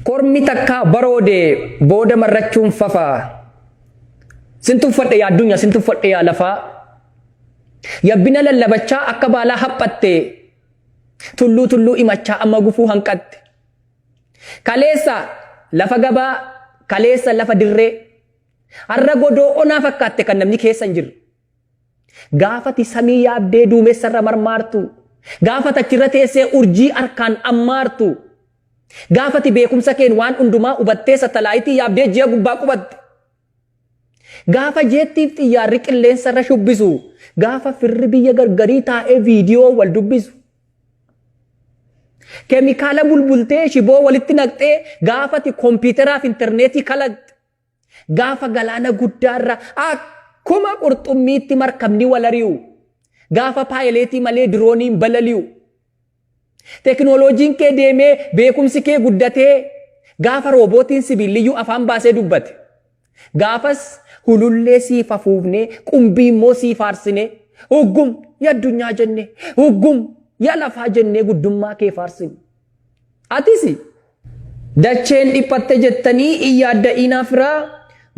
Kormi takkaa baroode booda marrachuun fafa. Sin tuffadhe yaa addunyaa, sin tuffadhe yaa lafaa. Yabbina lallabachaa akka baalaa haphatte. Tulluu tulluu imachaa amma gufuu hanqatte. Kaleessa lafa gabaa, kaleessa lafa dirree. Har'a godoo onaa fakkaatte kan namni keessa hin jirre. Gaafati samii yaabdee duumessarra marmaartu. Gaafati achirra teessee urjii harkaan ammaartu. Gaafati beekumsa keen waan hundumaa hubattee satalaayitii yaabdee ji'a gubbaa qubatte. Gaafa jeettiif xiyyaarri qilleensarra shubbisu. Gaafa firri biyya gargarii taa'ee viidiyoo wal dubbisu. Keemikaala bulbultee shiboo walitti naqxee gaafati kompiiteraaf intarneetii kalaqxe. Gaafa galaana guddaarra akkuma qurxummiitti markabni wal ari'u. Gaafa paayileetii malee dirooniin balali'u. Teknooloojiin kee deemee beekumsi kee guddatee gaafa roobootiin sibiilliyyuu afaan baasee dubbate. Gaafas hulullee siif afuufnee qumbii immoo siif faarsinee uggum ya addunyaa jennee uggum ya lafaa jennee guddummaa kee faarsine. Atis dacheen dhiphatte jettanii hin yaadda'inaa firaa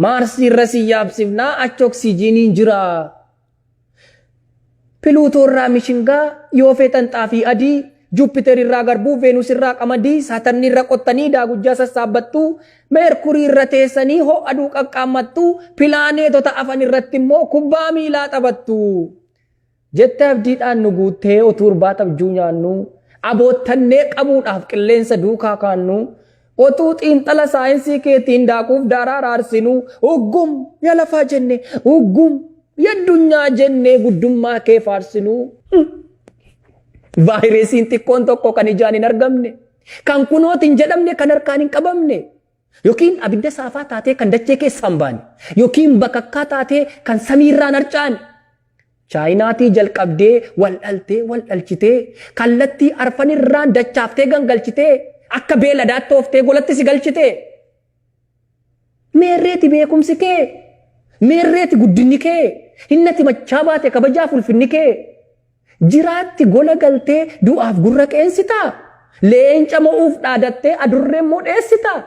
Maarsii irra si yaabsifnaa achi oksijiiniin jira. Piluutoo irraa mishingaa yoo feetan xaafii adii Juupiter irraa garbuu Veenus irraa qamadii Saatarni irra qottanii daagujjaa sassaabbattu Meerkurii irra teessanii ho'a aduu qaqqaammattu pilaaneetota afan irratti immoo kubbaa miilaa taphattu. Jette abdiidhaan nu guuttee utuu irbaata abjuu nyaannu aboottannee qabuudhaaf qilleensa duukaa kaannu otuu xiinxala saayinsii keetiin daakuuf daaraa raarsinu uggum ya lafaa jenne uggum ya addunyaa jennee guddummaa kee faarsinu. Vaayiresiin xiqqoon tokko kan ijaan hin argamne kan kunooti hin jedhamne kan harkaan hin qabamne yookiin abidda saafaa taatee kan dachee keessaa hin baane yookiin bakakkaa taatee kan samiirraan harcaane Chaayinaatii jalqabdee wal dhaltee wal dhalchitee kallattii arfanirraan dachaaftee gangalchitee akka beeladaatti ooftee golatti si galchitee. Meerreeti beekumsi kee? Meerreeti guddinni kee? Hinnati machaa baate kabajaaf ulfinni kee? Jiraatti gola galtee du'aaf gurra qeensitaa? Leenca mo'uuf dhaadattee adurree immoo dheessitaa?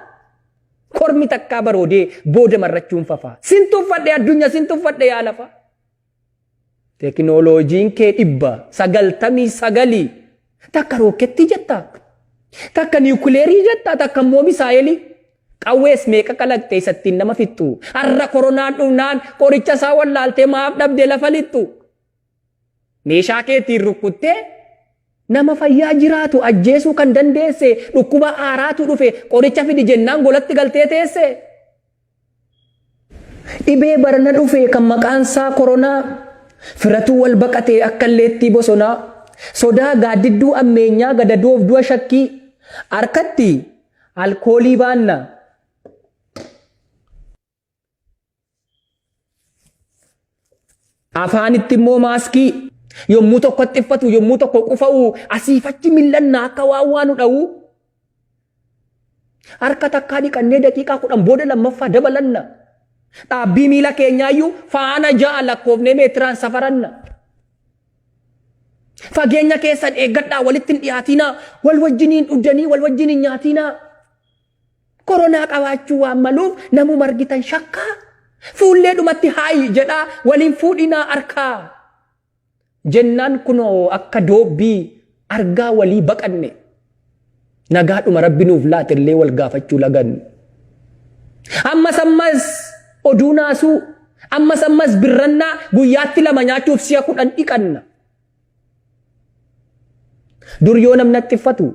Kormi takkaa baroodee booda marrachuun fafaa. Sin tuffadhe addunyaa sin tuffadhe yaa lafa. Tekinooloojiin kee 99 takka rookettii jetta, takka niwukileerii jetta, takka immoo misaayelii. Qawwees meeqa kalaqxe isa ittiin nama fixxu. Har'a koronaan dhufnaan qoricha isaa wallaaltee maaf dhabde lafa lixxu. Meeshaa keetiin rukkuttee nama fayyaa jiraatu ajjeesuu kan dandeesse dhukkuba haaraatu dhufe qoricha fidi jennaan golatti galtee teesse. Dhibee barana dhufe kan maqaan isaa koronaa firatuu wal baqatee akka illeettii bosonaa sodaa gaaddidduu ammeenyaa gadadoof du'a shakkii harkatti alkoolii baanna. Afaanitti immoo maaskii yommuu tokko haxxiffatu yommuu tokko qufa'u asiif achi mil'annaa akka waan waa nu dha'u. Harka takkaa dhiqannee daqiiqaa 10 booda lammaffaa dabalanna. Dhaabbii miila keenyaayyuu faana 6 lakkoofnee meetiraan safaranna. Fageenya keessan eeggadhaa walitti hin dhiyaatinaa wal wajjiniin dhuddanii wal wajjin hin nyaatinaa. Koronaa qabaachuu waan maluuf namuma argitan shakkaa. Fuullee dhumatti haayi jedhaa waliin fuudhinaa harkaa. Jennaan kunoo akka doobbii argaa walii baqanne. Nagaadhuma rabbi nuuf laate illee wal gaafachuu laganne. Ammas ammas oduu naasuu ammas ammas birrannaa guyyaatti lama nyaachuuf si'a 10 dhiqanna. Dur yoo namni haxxiffatu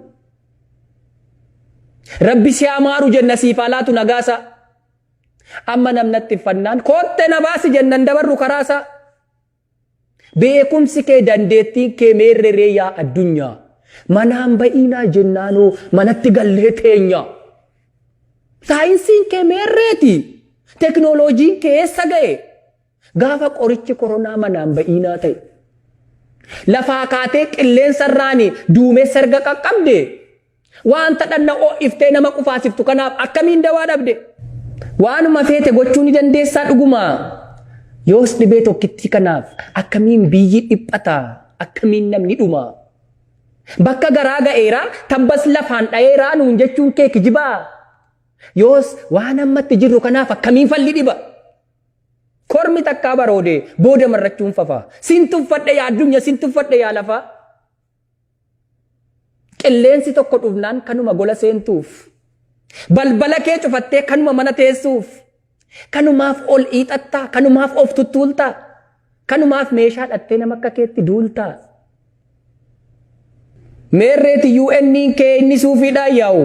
rabbi si haa maaru jenna siif haa laatu nagaasaa. Amma namni haxxiffannaan kootte na baasi jennan dabarru karaasaa. Beekumsi kee dandeettiin kee meerre ree yaa addunyaa. Manaan ba'iinaa jennaanoo manatti gallee teenya. Saayinsiin kee meerreeti? Teknooloojiin kee eessa ga'e? Gaafa qorichi koronaa manaan ba'iinaa ta'e. Lafaa kaatee qilleensa irraani duumessa erga qaqqabde wanta dhanna ho'iftee nama qufaasiftu kanaaf akkamiin dawaa dhabde? Waanuma feete gochuu ni dandeessaa dhuguma. Yoos dhibee tokkittii kanaaf akkamiin biyyi dhiphata? Akkamiin namni dhuma? Bakka garaa ga'eera, tabbas lafaan dha'eera nuun jechuun kee kijibaa? Yoos waan ammatti jirru kanaaf akkamiin falli dhiba? Kormi takkaa baroode booda marrachuun fafa. Sin tuffadhe yaa addunyaa, sin tuffadhe yaa lafaa. Qilleensi tokko dhufnaan kanuma gola seentuuf. Balbala kee cufattee kanuma mana teessuuf. Kanumaaf ol hiixattaa, kanumaaf of tuttuultaa, kanumaaf meeshaa dhattee nama akka keetti duultaa. Meerreeti UN kee inni suufiidhaan yaa'u.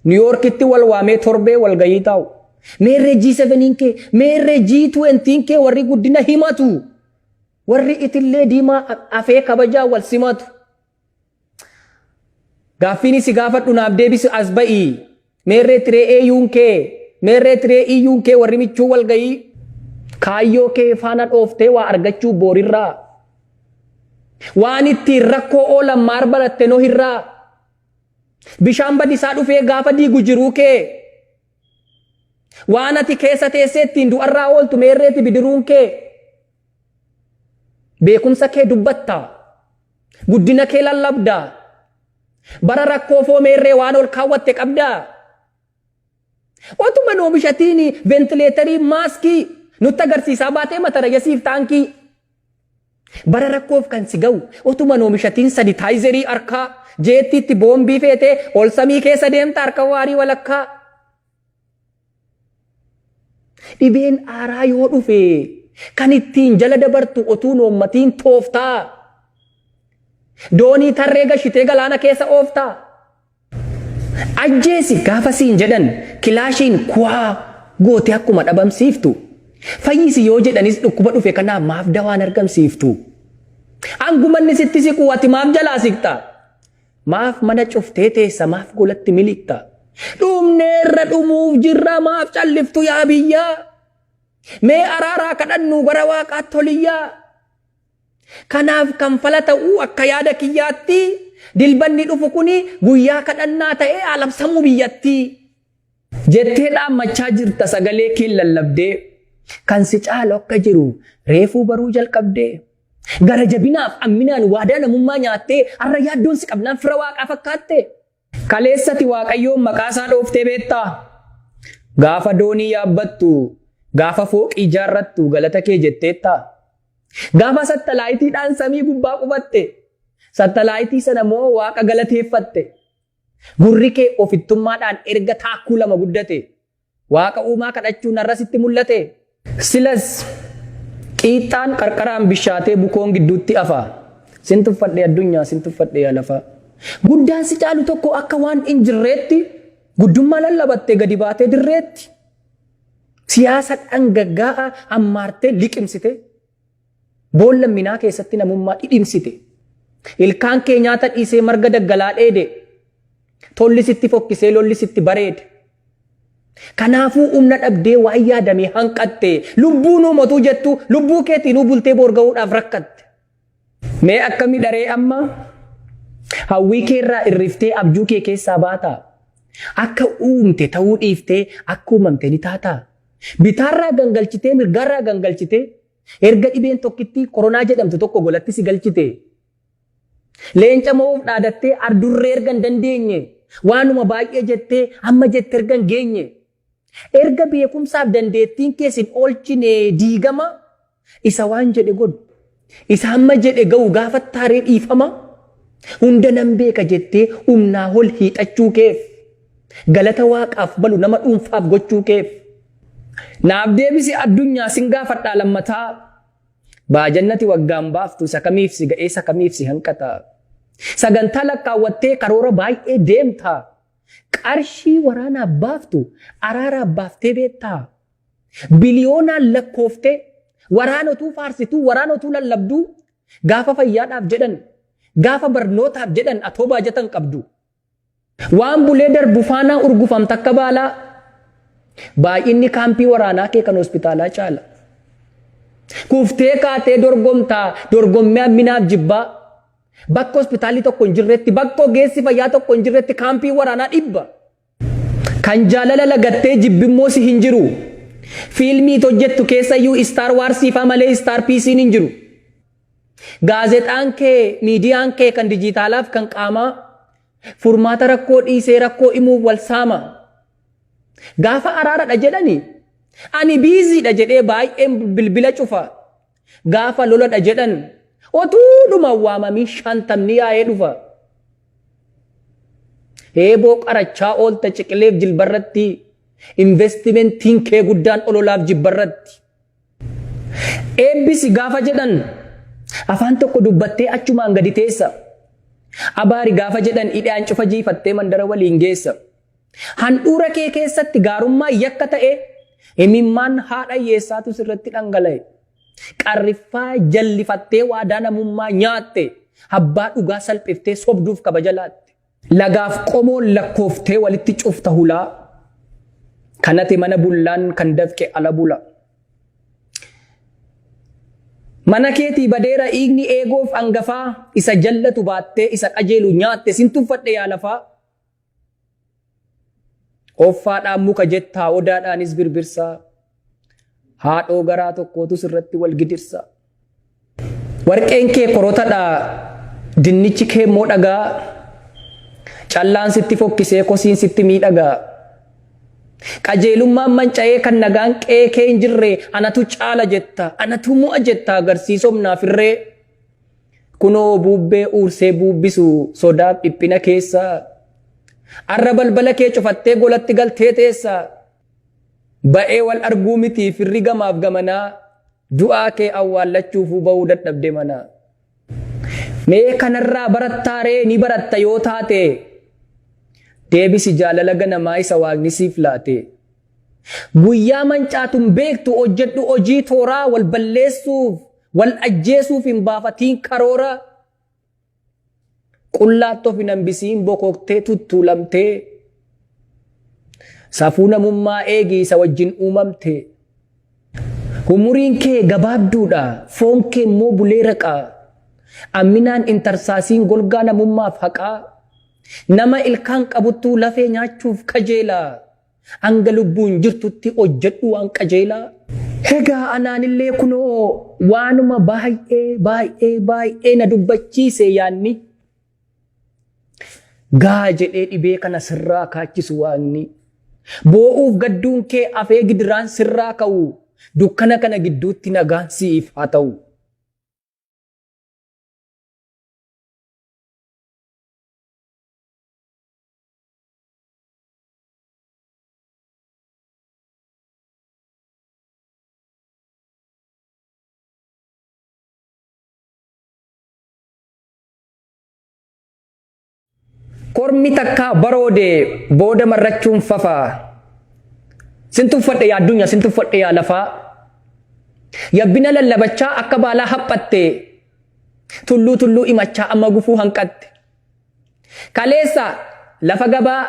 New Yorkitti wal waamee torbee wal gayii taa'u. Meerree G7 kee, meerree G20 kee warri guddina himatu. Warri itillee diimaa afee kabajaa wal simatu. Gaaffiin si gaafadhu naaf deebisi as ba'ii. Meerree tiree AU'n kee, meerree tiree EU'n kee warri michuu wal gayii. Kaayyoo kee faana dhooftee waa argachuu boorirraa. Waan ittiin rakkoo oolan maar baratte no hirraa. Bishaan badisaa dhufee gaafa diigu jiruu kee. Waan ati keessa teessee ittiin du'arraa ooltu meerreeti bidiruun kee. Beekumsa kee dubbatta. Guddina kee lallabda. Bara rakkoo foo meerree waan ol kaawwatte qabdaa. Otuma oomishatiin ventileetarii maaskii nutti agarsiisaa baatee mata rayyasiif taankii. Bara rakkoof kan si ga'u otuma oomishatiin sanitaayizerii harkaa jeettiitti boombii feetee ol samii keessa deemta harka waarii walakkaa. Dhibeen aaraa yoo dhufe kan ittiin jala dabartu otuu noommatiin tooftaa. Doonii tarree gashitee galaana keessa ooftaa. Ajjeesi gaafa siin jedhan kilaashiin kuwaa goote akkuma dhabamsiiftu. Fayyisi yoo jedhanis dhukkuba dhufe kanaaf maaf dawaan argamsiiftu. Angumanni sitti siqu ati maaf jalaa siqxa? Maaf mana cuftee teessa maaf golatti miliqxa? Dhumneerra dhumuuf jirra maaf calliftu yaa biyyaa? Mee araaraa kadhannu gara waaqaatti toliyyaa? Kanaaf kan fala ta'uu akka yaada kiyyaatti dilbanni dhufu kuni guyyaa kadhannaa ta'ee alabsamuu biyyatti. Jettee dhaammachaa jirta sagalee kee lallabdee kan si caalu akka jiru reefuu baruu jalqabdee. Gara jabinaaf amminaan waadaa namummaa nyaattee har'a yaaddoon si qabnaan fira waaqaa fakkaatte. Kaleessati waaqayyoon maqaa isaa dhooftee beektaa? Gaafa doonii yaabbattu, gaafa fooqii ijaarrattu galata kee jetteettaa? Gaafa sattalaayitiidhaan samii gubbaa qubatte, sattalaayitii sana moo waaqa galateeffatte? Gurri kee ofittummaadhaan erga taakkuu lama guddate, waaqa uumaa kadhachuun har'a sitti mul'ate? Silas qiixxaan qarqaraan bishaatee bukoon gidduutti hafa. Sin tuffadhe addunyaa, sin tuffadhe yaa lafaa. Guddaan si caalu tokko akka waan hin jirreetti guddummaa lallabatte gadi baatee dirreetti. Siyaasa dhangaggaa'aa hammaartee liqimsite. Boolla minaa keessatti namummaa dhidhimsite. Ilkaan kee nyaata dhiisee marga daggalaa dheede. Tolli sitti fokkisee lolli sitti bareede. Kanaafuu humna dhabdee waan yaadamee hanqatte. Lubbuu nuu motuu jettu lubbuu keetiin bultee boorga'uudhaaf rakkatte. Mee akkami dharee amma? Hawwii keerraa irriftee abjuu kee keessaa baataa? Akka uumte ta'uu dhiiftee akka uumamte ni taataa? Bitaarraa gangalchitee mirgaarraa gangalchitee erga dhibeen tokkittii koronaa jedhamtu tokko golatti si galchite. Leenca mo'uuf dhaadattee ardurree erga hin dandeenye waanuma baay'ee jettee amma jette erga hin geenye. Erga beekumsaaf dandeettiin keessin oolchine diigama isa waan jedhe godhu. Isa hamma jedhe ga'u gaafa taaree dhiifama. Hunda nan beeka jettee humnaa ol hiixachuu keef. Galata waaqaaf balu nama dhuunfaaf gochuu keef. Naaf deebisi addunyaa sin gaafadhaa lammataa. Baajannati waggaan baaftu isa kamiif si ga'ee isa kamiif si hanqata. Sagantaa lakkaawwattee karoora baay'ee deemta. Qarshii waraanaaf baaftu araaraaf baaftee beektaa. Biliyoonaan lakkooftee waraana utuu faarsituu waraana utuu lallabduu gaafa fayyaadhaaf jedhan gaafa barnootaaf jedhan atoo baajatan qabdu. Waan bulee darbu faanaa urgufamta akka baalaa. Baay'inni kaampii waraanaa kee kan hospitaalaa caala. Kuftee kaatee dorgomtaa dorgommii hamminaaf jibbaa. Bakka hospitaalli tokko hin jirretti bakka ogeessi fayyaa tokko hin jirretti kaampii waraanaa dhibba. Kan jaalala lagattee jibbimmoo si hin jiru. Fiilmii hojjettu keessayyuu Star Wars faa malee Star Peace'n hin jiru. Gaazexaan kee, miidiyaan kee kan dijitaalaaf kan qaamaa furmaata rakkoo dhiisee rakkoo himuuf wal saama. Gaafa araaradha jedhani ani biiziidha jedhee baay'een bilbila cufa. Gaafa loladha jedhan otuudhuma waamamii shantamni yaa'ee dhufa. Heeboo qarachaa oolta ciqileef jilbarratti investimentiin kee guddaan ololaaf jibbarratti. Eebbisi gaafa jedhan afaan tokko dubbattee achumaan gadi teessa. Abaari gaafa jedhan hidhaan cufa jiifattee mandara waliin geessa. Handhuura kee keessatti gaarummaa yakka ta'e imimmaan haadha hiyyeessaatu sirratti dhangala'e. Qarriffaa jallifattee waadaa namummaa nyaatte. Abbaa dhugaa salphiftee sobduuf kabaja laatte. Lagaaf qomoon lakkooftee walitti cufta hulaa. Kanate mana bullaan kan dafqe ala bula. Mana keetii badeera dhiigni eegoof angafaa isa jallatu baattee isa qajeelu nyaatte sin tuffadhe yaa lafaa. Offaadhaan muka jettaa odaadhaanis birbirsaa. Haadhoo garaa tokkootu sirratti wal gidirsa. Warqeen kee korotadha dinnichi kee immoo dhagaa. Callaan sitti fokkisee kosiin sitti miidhagaa. Qajeelummaan manca'ee kan nagaan qe'ee kee hin jirre anatu caala jetta anatu mo'a jetta agarsiisomnaaf irree. Kunoo buubbee uursee buubbisu sodaaf dhiphina keessa. Arra balbala kee cufattee golatti galtee teessa. Ba'ee wal arguu miti firri gamaaf gamanaa du'aa kee awwaallachuufuu ba'uu dadhabde mana. Mee kanarraa barattaaree ni baratta yoo taate deebisi jaalala ganamaa isa waaqni siif laate. Guyyaa mancaatun beektu hojjedhu hojii tooraa wal balleessuuf wal ajjeesuuf hin baafatiin karoora. Qullaatti of hin hambisiin bokoktee tuttuulamtee. Safuu namummaa eegi isa wajjin uumamte. Umuriin kee gabaabduudha, foon kee immoo bulee raqa. Amminaan intarsaasiin golgaa namummaaf haqaa. Nama ilkaan qabuttuu lafee nyaachuuf kajeela. Hanga lubbuun jirtutti hojjedhu waan qajeelaa. Egaa anaanillee kunoo waanuma baay'ee baay'ee baay'ee na dubbachiise yaanni. Gaa jedhee dhibee kana sirraa kaachisu waaqni. Boo'uuf gadduun kee afee gidiraan sirraa ka'u. Dukkana kana gidduutti nagaan siif haa ta'u. Kormi takkaa baroode booda marrachuun fafa. Sin tuffadhe yaa addunyaa, sin tuffadhe yaa lafaa. Yabbina lallabachaa akka baalaa haphatte. Tulluu tulluu imachaa amma gufuu hanqatte. Kaleessa lafa gabaa,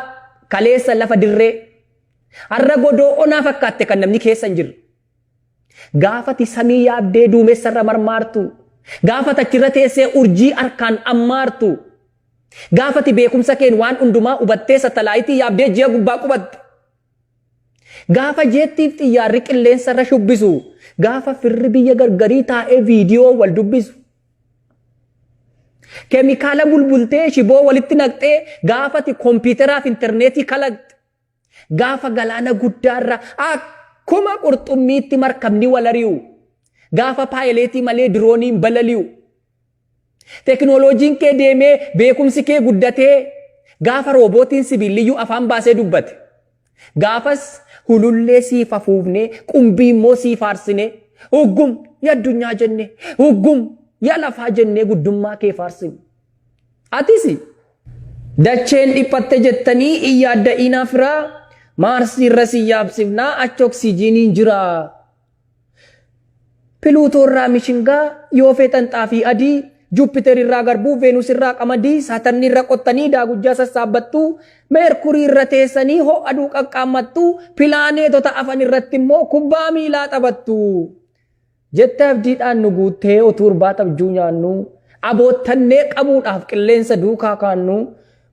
kaleessa lafa dirree. Har'a godoo onaa fakkaatte kan namni keessa hin jirre. Gaafati samii yaabdee duumessarra marmaartu. Gaafati achirra teessee urjii harkaan ammaartu. Gaafati beekumsa keen waan hundumaa hubattee satalaayitii yaabdee ji'a gubbaa qubatte. Gaafa jeettiif xiyyaarri qilleensarra shubbisu. Gaafa firri biyya gargarii taa'ee viidiyoo wal dubbisu. Keemikaala bulbultee shiboo walitti naqxee gaafati kompiiteraaf intarneetii kalaqxe. Gaafa galaana guddaarra akkuma qurxummiitti markabni wal ari'u. Gaafa paayileetii malee dirooniin balali'u. Teknooloojiin kee deemee beekumsi kee guddatee gaafa roobootiin sibiilliyyuu afaan baasee dubbate. Gaafas hulullee siif afuufnee qumbii immoo siif faarsine uggum ya addunyaa jenne uggum ya lafaa jennee guddummaa kee faarsine. Atis dacheen dhiphatte jettanii hin yaadda'inaa firaa maarsii irra si yaabsifnaa achi oksijiiniin jira. Piluutoo irraa mishingaa yoo feetan xaafii adii Juupiter irraa garbuu Veenus irraa qamadii Saatarni irra qottanii daagujjaa sassaabbattu Meerkurii irra teessanii ho'a aduu qaqqaammattu pilaaneetota afan irratti immoo kubbaa miilaa taphattu. Jette abdiidhaan nu guuttee utuu irbaata abjuu nyaannu aboottannee qabuudhaaf qilleensa duukaa kaannu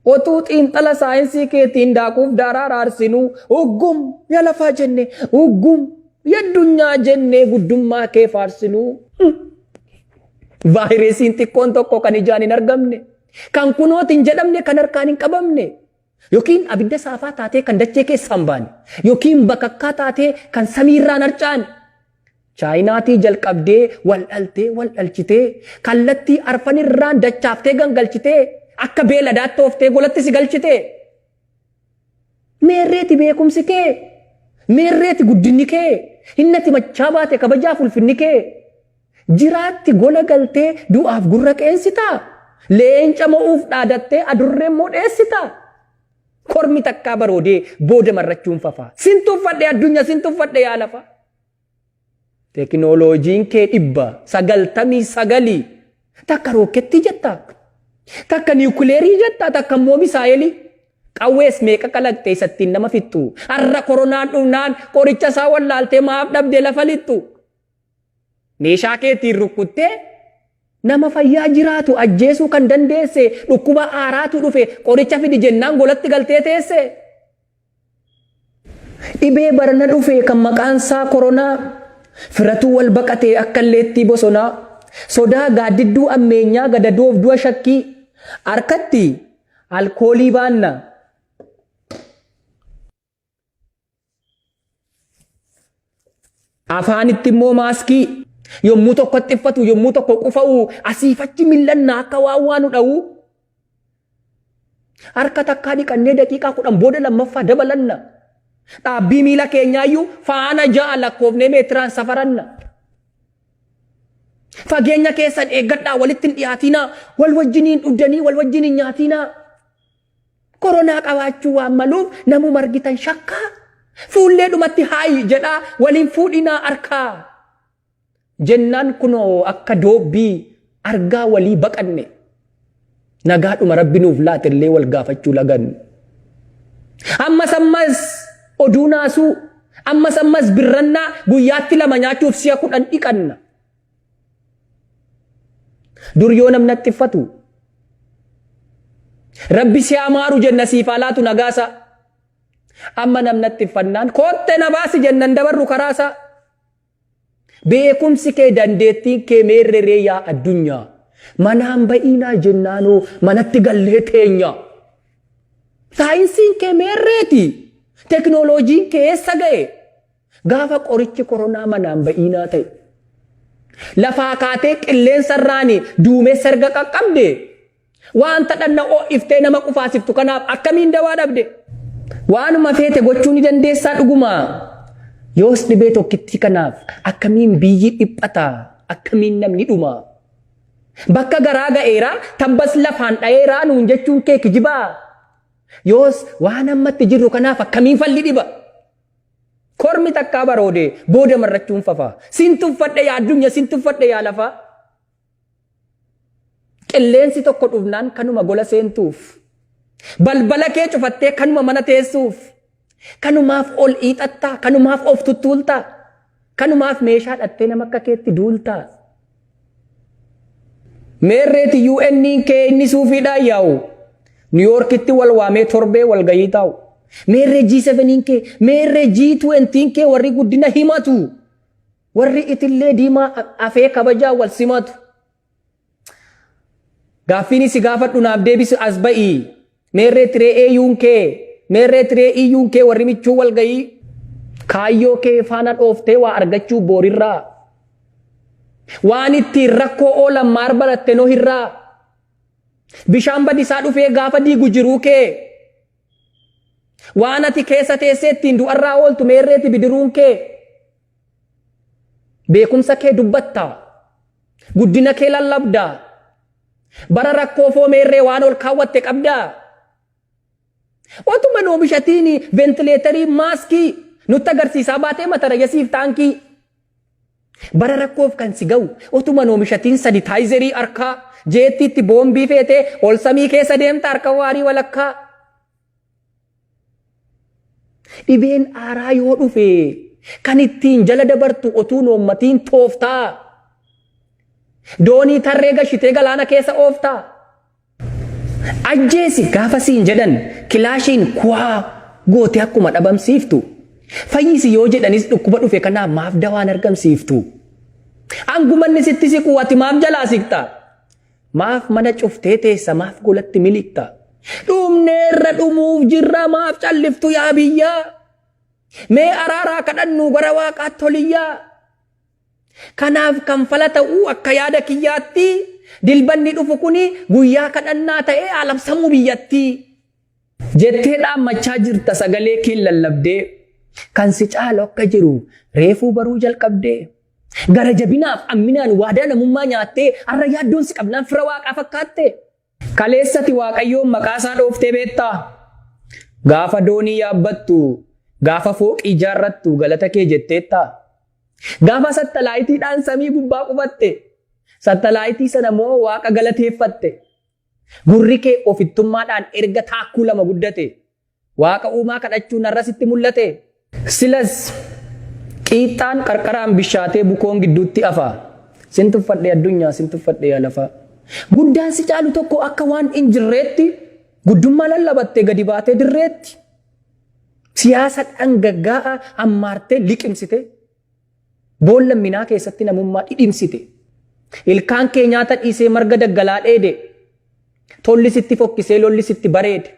otuu xiinxala saayinsii keetiin daakuuf daaraa raarsinu uggum ya lafaa jenne uggum ya addunyaa jennee guddummaa kee faarsinu. Vaayiresiin xiqqoon tokko kan ijaan hin argamne kan kunooti hin jedhamne kan harkaan hin qabamne. Yookiin abidda saafaa taatee kan dachee keessaa hin baane. Yookiin bakakkaa taatee kan samiirraan harca'an. Chaayinaatii jalqabdee wal dhaltee wal dhalchitee kallattii arfanirraan dachaaftee gangalchitee akka beeladaatti ooftee golatti si galchitee. Meerreeti beekumsi kee? Meerreeti guddinni kee? Hinnati machaa baate kabajaaf ulfinni kee? Jiraatti gola galtee du'aaf gurra qeensitaa? Leenca mo'uuf dhaadattee adurree immoo dheessitaa? Kormi takkaa baroodee booda marrachuun fafaa. Sin tuffadhe addunyaa sin tuffadhe yaa lafa. Tekinooloojiin kee 99 takka rookettii jetta, takka niwukileerii jetta, takka immoo misaayelii. Qawwees meeqa kalaqxe isa ittiin nama fixxu. Har'a koronaan dhufnaan qoricha isaa wallaaltee maaf dhabde lafa lixxu. Meeshaa keetiin rukkuttee nama fayyaa jiraatu ajjeesuu kan dandeesse dhukkuba haaraatu dhufe qoricha fidi jennaan golatti galtee teesse. Dhibee barana dhufe kan maqaan isaa koronaa firatuu wal baqate akka illeettii bosonaa sodaa gaaddidduu ammeenyaa gadadoof du'a shakkii harkatti alkoolii baanna. Afaanitti immoo maaskii yommuu tokko xiffatu yommuu tokko qufa'u asiif achi mil'annaa akka waan waa nu dha'u. Harka takkaa dhiqannee daqiiqaa 10 booda lammaffaa dabalanna. Dhaabbii miila keenyaayyuu faana 6 lakkoofnee meetiraan safaranna. Fageenya keessan eeggadhaa walitti hin dhiyaatinaa wal wajjiniin dhugdanii wal wajjiniin nyaatinaa. Koronaa qabaachuu waan maluuf namuma argitan shakkaa. Fuullee dhumatti haayi jedhaa waliin fuudhinaa harkaa. Jennaan kunoo akka doobbii argaa walii baqanne. Nagaadhuma rabbi nuuf laate illee wal gaafachuu laganne. Ammas ammas oduu naasuu ammas ammas birrannaa guyyaatti lama nyaachuuf si'a 10 dhiqanna. Dur yoo namni haxxiffatu rabbi si haa maaru jenna siif haa laatu nagaasaa. Amma namni haxxiffannaan kootte na baasi jennan dabarru karaasaa. Beekumsi kee dandeettiin kee meerre ree yaa addunyaa. Manaan ba'iinaa jennaanoo manatti gallee teenya. Saayinsiin kee meerreeti? Teknooloojiin kee eessa ga'e? Gaafa qorichi koronaa manaan ba'iinaa ta'e. Lafaa kaatee qilleensa irraani duumessa erga qaqqabde wanta dhanna ho'iftee nama qufaasiftu kanaaf akkamiin dawaa dhabde? Waanuma feete gochuu ni dandeessaa dhuguma. Yoos dhibee tokkittii kanaaf akkamiin biyyi dhiphata? Akkamiin namni dhuma? Bakka garaa ga'eera, tabbas lafaan dha'eera nuun jechuun kee kijibaa? Yoos waan ammatti jirru kanaaf akkamiin falli dhiba? Kormi takkaa baroode booda marrachuun fafa. Sin tuffadhe yaa addunyaa, sin tuffadhe yaa lafaa. Qilleensi tokko dhufnaan kanuma gola seentuuf. Balbala kee cufattee kanuma mana teessuuf. Kanumaaf ol hiixattaa, kanumaaf of tuttuultaa. Kanumaaf meeshaa dhattee nama akka keetti duultaa. Meerreeti UN kee inni suufiidhaan yaa'u. New Yorkitti wal waamee torbee wal gahii taa'u. Meerree G7 kee, meerree G20 kee warri guddina himatu. Warri itillee diimaa afee kabajaa wal simatu. Gaaffiin si gaafadhu naaf deebisi as ba'i. Meerree tiree AU'n kee, meerree tiree EU'n kee warri michuu wal gahii. Kaayyoo kee faana dhooftee waa argachuu boorirraa. Waan ittiin rakkoo oolan maar baratte nohirraa. Bishaan badisaa dhufee gaafa diigu jiruu kee. Waan ati keessa teessee ittiin du'arraa ooltu meerreeti bidiruun kee. Beekumsa kee dubbatta. Guddina kee lallabda. Bara rakkoo foo meerree waan ol kaawwatte qabdaa. Otuma hin oomishatiin ventileetarii maaskii nutti agarsiisaa baatee matarayyasiif taankii. Bara rakkoof kan si ga'u otuma hin oomishatiin sanitaayizerii harkaa jeettiitti boombii feetee ol samii keessa deemta harka waarii walakkaa. Dhibeen aaraa yoo dhufe kan ittiin jala dabartu otuu hin oommatiin tooftaa. Doonii tarree gashitee galaana keessa ooftaa. Ajjeesi gaafa siin jedhan kilaashiin kuwaa gootee akkuma dhabamsiiftu. Fayyisi yoo jedhanis dhukkuba dhufe kanaaf maaf dawaan argamsiiftu? Angumanni sitti siqu ati maaf jalaa siqxa? Maaf mana cuftee teessa maaf golatti miliqxa? Dhumneerra dhumuuf jirra maaf calliftu yaa biyyaa. Mee araaraa kadhannu gara waaqaatti oliyyaa. Kanaaf kan fala ta'uu akka yaada kiyyaatti dilbanni dhufu kuni guyyaa kadhannaa ta'ee alabsamuu biyyattii. Jettee dhaammachaa jirta sagalee kee lallabdee kan si caalu akka jiru reefuu baruu jalqabdee. Gara jabinaaf amminaan waadaa namummaa nyaattee har'a yaaddoon si qabnaan fira waaqaa fakkaatte. Kaleessati Waaqayyoon maqaa isaa dhooftee beektaa? Gaafa doonii yaabbattu, gaafa fooqii ijaarrattu galata kee jetteettaa? Gaafa sattalaayitiidhaan samii gubbaa qubatte, sattalaayitii sana moo waaqa galateeffatte? Gurri kee ofittummaadhaan erga taakkuu lama guddate, waaqa uumaa kadhachuun har'a sitti mul'ate? Silas qiixxaan qarqaraan bishaatee bukoon gidduutti afa. Sin tuffadhe addunyaa, sin tuffadhe yaa lafaa. Guddaan si caalu tokko akka waan hin jirreetti guddummaa lallabatte gadi baatee dirreetti. Siyaasa dhangaggaa'aa hammaartee liqimsite. Boolla minaa keessatti namummaa dhidhimsite. Ilkaan kee nyaata dhiisee marga daggalaa dheede. Tolli sitti fokkisee lolli sitti bareede.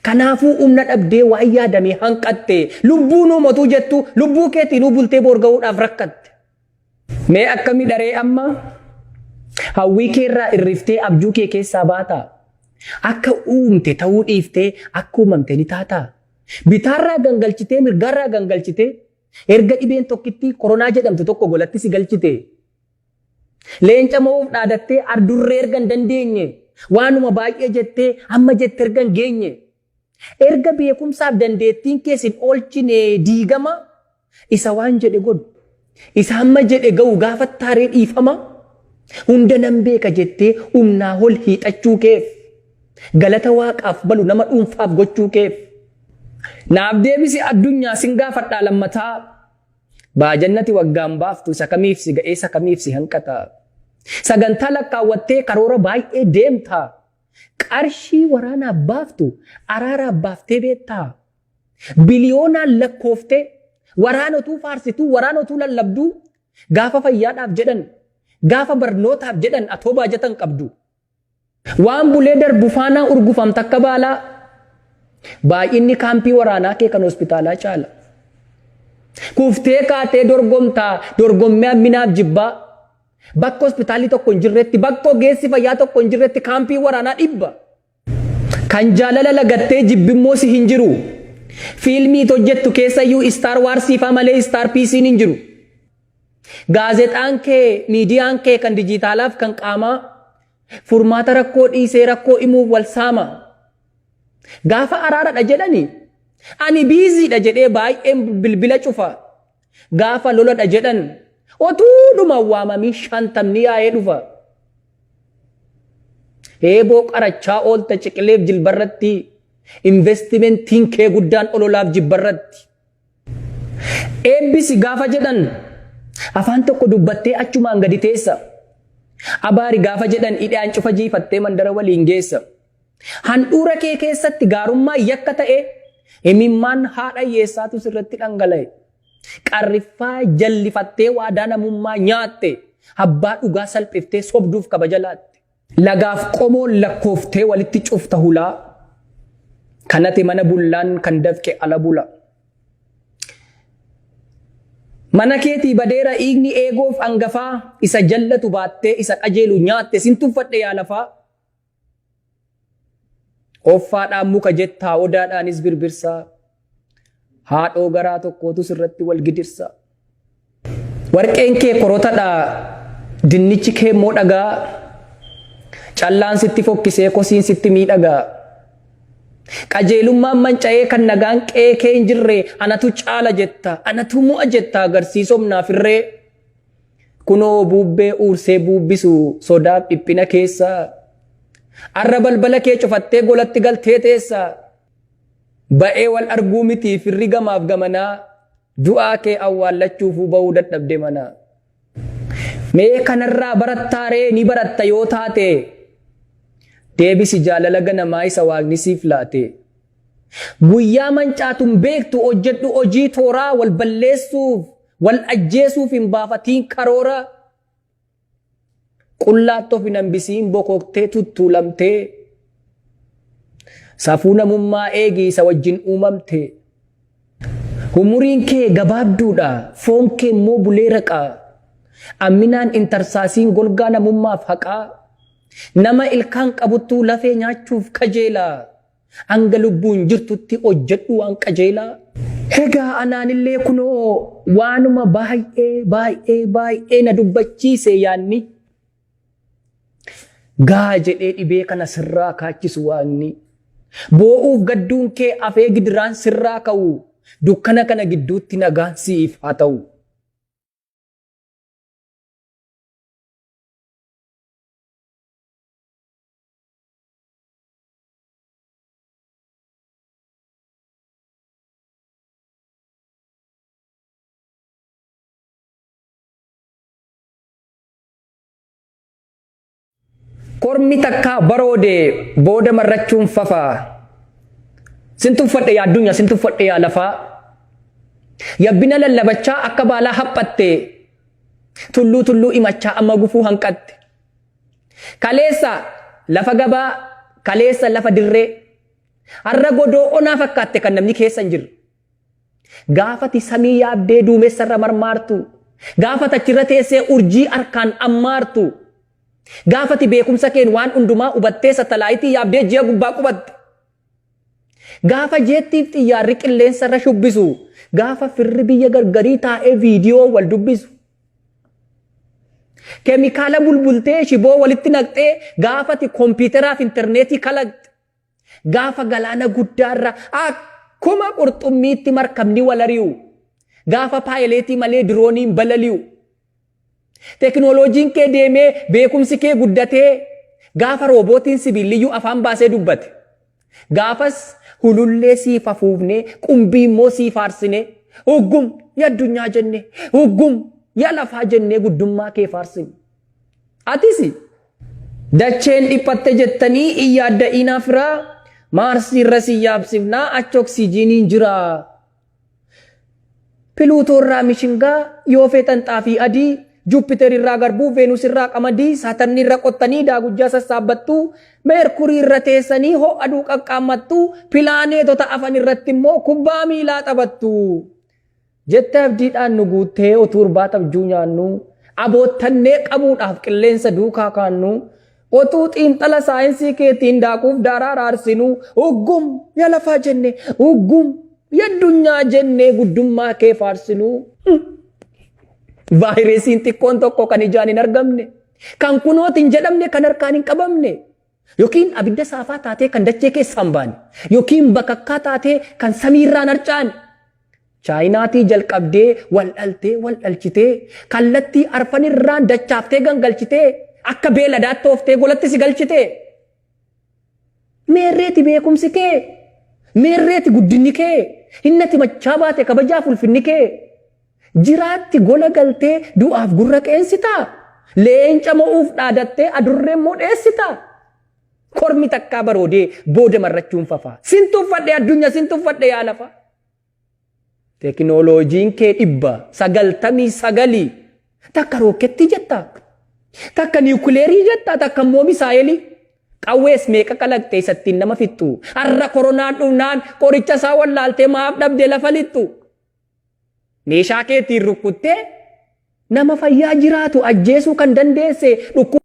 Kanaafuu humna dhabdee waan yaadamee hanqatte. Lubbuu nuu motuu jettu lubbuu keetiin bultee boor ga'uudhaaf rakkatte. Mee akkami dharee amma hawwii keerraa irriftee abjuu kee keessaa baataa? Akka uumte ta'uu dhiiftee akka uumamte ni taataa? Bitaarraa gangalchitee mirgaarraa gangalchitee erga dhibeen tokkittii koronaa jedhamtu tokko golatti si galchite. Leenca mo'uuf dhaadattee ardurree erga hin dandeenye waanuma baay'ee jettee amma jette erga hin geenye. Erga beekumsaaf dandeettiin kees hin oolchine diigama isa waan jedhe godhu. Isa hamma jedhe ga'u gaafa taaree dhiifama. Hunda nan beeka jettee humnaa ol hiixachuu keef. Galata waaqaaf balu nama dhuunfaaf gochuu keef. Naaf deebisi addunyaa sin gaafadhaa lammataa. Baajannati waggaan baaftu isa kamiif si ga'ee isa kamiif si hanqata. Sagantaa lakkaawwattee karoora baay'ee deemta. Qarshii waraanaaf baaftu araaraaf baaftee beektaa. Biliyoonaan lakkooftee waraana utuu faarsituu waraana utuu lallabduu gaafa fayyaadhaaf jedhan gaafa barnootaaf jedhan atoo baajatan qabdu. Waan bulee darbu faanaa urgufamta akka baalaa. Baay'inni kaampii waraanaa kee kan hospitaalaa caala. Kuftee kaatee dorgomtaa dorgommii hamminaaf jibbaa. Bakka hospitaalli tokko hin jirretti bakka ogeessi fayyaa tokko hin jirretti kaampii waraanaa dhibba. Kan jaalala lagattee jibbimmoo si hin jiru. Fiilmii hojjettu keessayyuu Star Warsii faa malee Star Piisiin hin jiru. Gaazexaan kee, miidiyaan kee kan dijitaalaaf kan qaamaa furmaata rakkoo dhiisee rakkoo himuuf wal saama. Gaafa araaradha jedhani ani biiziidha jedhee baay'een bilbila cufa. Gaafa loladha jedhan otuudhuma waamamii shantamni yaa'ee dhufa. Heeboo qarachaa oolta ciqileef jilbarratti investimentiin kee guddaan ololaaf jibbarratti. Eebbisi gaafa jedhan afaan tokko dubbattee achumaan gadi teessa. Abaari gaafa jedhan hidhaan cufa jiifattee mandara waliin geessa. Handhuura kee keessatti gaarummaa yakka ta'e himimmaan haadha hiyyeessaatu sirratti dhangala'e. Qarriffaa jallifattee waadaa namummaa nyaatte abbaa dhugaa salphiftee sobduuf kabaja laatte. Lagaaf qomoon lakkooftee walitti cufta hulaa. Kanate mana bullaan kan dafqe ala bula. Mana keetii badeera dhiigni eegoof hangafaa isa jallatu baattee isa qajeelu nyaatte sin tuffadhe yaa lafaa. Offaadhaan muka jettaa odaadhaanis birbirsaa. Haadhoo garaa tokkootu sirratti wal gidirsa. Warqeen kee korotadha dinnichi kee immoo dhagaa. Callaan sitti fokkisee kosiin sitti miidhagaa. Qajeelummaan manca'ee kan nagaan qe'ee kee hin jirre anatu caala jetta anatu mo'a jetta agarsiisomnaaf irree. Kunoo buubbee uursee buubbisu sodaaf dhiphina keessa. Arra balbala kee cufattee golatti galtee teessa. Ba'ee wal arguu miti firri gamaaf gamanaa du'aa kee awwaallachuufuu ba'uu dadhabde mana. Mee kanarraa barattaaree ni baratta yoo taate deebisi jaalala ganamaa isa waaqni siif laate. Guyyaa mancaatun beektu hojjedhu hojii tooraa wal balleessuuf wal ajjeesuuf hin baafatiin karoora. Qullaatti of hin hambisiin bokoktee tuttuulamtee. Safuu namummaa eegi isa wajjin uumamte. Umuriin kee gabaabduudha, foon kee immoo bulee raqa. Amminaan intarsaasiin golgaa namummaaf haqaa. Nama ilkaan qabuttuu lafee nyaachuuf kajeela. Hanga lubbuun jirtutti hojjedhu waan qajeelaa. Egaa anaanillee kunoo waanuma baay'ee baay'ee baay'ee na dubbachiise yaanni. Gaa jedhee dhibee kana sirraa kaachisu waaqni. Boo'uuf gadduun kee afee gidiraan sirraa ka'u. Dukkana kana gidduutti nagaan siif haa ta'u. Kormi takkaa baroode booda marrachuun fafa. Sin tuffadhe yaa addunyaa, sin tuffadhe yaa lafaa. Yabbina lallabachaa akka baalaa haphatte. Tulluu tulluu imachaa amma gufuu hanqatte. Kaleessa lafa gabaa, kaleessa lafa dirree. Har'a godoo onaa fakkaatte kan namni keessa hin jirre. Gaafati samii yaabdee duumessarra marmaartu. Gaafati achirra teessee urjii harkaan ammaartu. Gaafati beekumsa keen waan hundumaa hubattee satalaayitii yaabdee ji'a gubbaa qubatte. Gaafa jeettiif xiyyaarri qilleensarra shubbisu. Gaafa firri biyya gargarii taa'ee viidiyoo wal dubbisu. Keemikaala bulbultee shiboo walitti naqxee gaafati kompiiteraaf intarneetii kalaqxe. Gaafa galaana guddaarra akkuma qurxummiitti markabni wal ari'u. Gaafa paayileetii malee dirooniin balali'u. Teknooloojiin kee deemee beekumsi kee guddatee gaafa roobootiin sibiilliyyuu afaan baasee dubbate. Gaafas hulullee siif afuufnee qumbii immoo sii faarsinee uggum ya addunyaa jennee uggum ya lafaa jennee guddummaa kee faarsine. Atis dacheen dhiphatte jettanii hin yaadda'inaa firaa Maarsii irra si yaabsifnaa achi oksijiiniin jira. Piluutoo irraa mishingaa yoo feetan xaafii adii Juupiter irraa garbuu Veenus irraa qamadii Saatarni irra qottanii daagujjaa sassaabbattu Meerkurii irra teessanii ho'a aduu qaqqaammattu pilaaneetota afan irratti immoo kubbaa miilaa taphattu. Jette abdiidhaan nu guuttee utuu irbaata abjuu nyaannuu, aboottannee qabuudhaaf qilleensa duukaa kaannuu, otuu xiinxala saayinsii keetiin daakuuf daaraa raarsinuu, uggum ya lafaa jenne, uggum ya addunyaa jennee guddummaa kee faarsinuu. Vaayiresiin xiqqoon tokko kan ijaan hin argamne, kan kunooti hin jedhamne, kan harkaan hin qabamne, yookiin abidda saafaa taatee kan dachee keessaa hin baane, yookiin bakakkaa taatee kan samiirraan harcaane, Chaayinaatii jalqabdee wal dhaltee wal dhalchitee kallattii arfanirraan dachaaftee gangalchitee akka beeladaatti ooftee golatti si galchitee. Meerreeti beekumsi kee? Meerreeti guddinni kee? Hinnati machaa baate kabajaaf ulfinni kee? Jiraatti gola galtee du'aaf gurra qeensitaa? Leenca mo'uuf dhaadattee adurree immoo dheessitaa? Kormi takkaa baroodee booda marrachuun fafaa. Sin tuffadhe addunyaa sin tuffadhe yaa lafa. Tekinooloojiin kee 999 takka rookettii jetta, takka niwukileerii jetta, takka immoo misaayelii. Qawwees meeqa kalaqxe isa ittiin nama fixxu. Har'a koronaan dhufnaan qoricha isaa wallaaltee maaf dhabde lafa lixxu. Meeshaa keetiin rukkuttee nama fayyaa jiraatu ajjeesuu kan dandeesse dhukkuba.